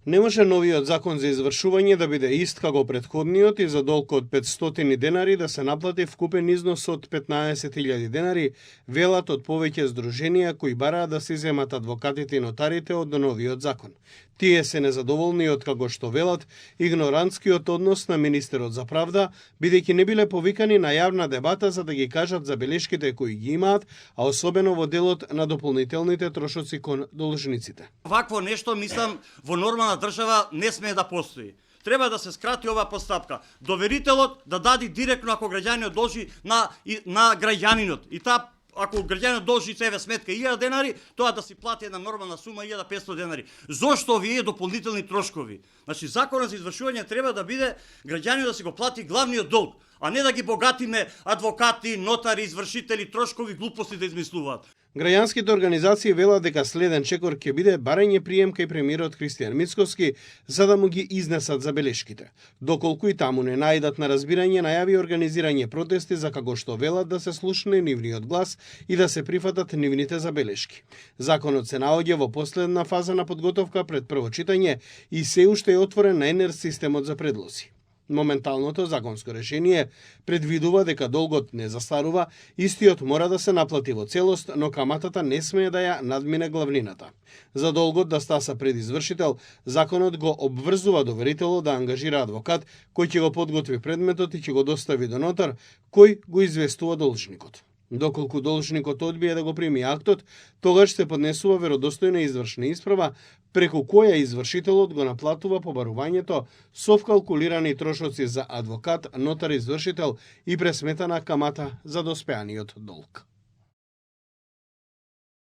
Не може новиот закон за извршување да биде ист како претходниот и за долг од 500 денари да се наплати вкупен износ од 15.000 денари, велат од повеќе здруженија кои бараат да се земат адвокатите и нотарите од новиот закон. Тие се незадоволни од како што велат игнорантскиот однос на министерот за правда, бидејќи не биле повикани на јавна дебата за да ги кажат забелешките кои ги имаат, а особено во делот на дополнителните трошоци кон должниците. Вакво нешто, мислам, во нормална држава не смее да постои. Треба да се скрати оваа постапка. Доверителот да даде директно ако граѓанинот должи на граѓанинот. И таа ако граѓанинот должи себе сметка 1000 денари, тоа да си плати една нормална сума 1500 денари. Зошто овие дополнителни трошкови? Значи законот за извршување треба да биде граѓанинот да си го плати главниот долг, а не да ги богатиме адвокати, нотари, извршители, трошкови глупости да измислуваат. Граѓанските организации велат дека следен чекор ќе биде барање прием кај премиерот Христијан Мицковски за да му ги изнесат забелешките. Доколку и таму не најдат на разбирање, најави организирање протести за како што велат да се слушне нивниот глас и да се прифатат нивните забелешки. Законот се наоѓа во последна фаза на подготовка пред прво читање и се уште е отворен на ЕНЕР системот за предлози. Моменталното законско решение предвидува дека долгот не застарува, истиот мора да се наплати во целост, но каматата не смее да ја надмине главнината. За долгот да стаса пред извршител, законот го обврзува доверителот да ангажира адвокат кој ќе го подготви предметот и ќе го достави до нотар, кој го известува должникот. Доколку должникот одбие да го прими актот, тогаш се поднесува веродостојна извршна исправа, преку која извршителот го наплатува побарувањето со вкалкулирани трошоци за адвокат, нотар, извршител и пресметана камата за доспеаниот долг.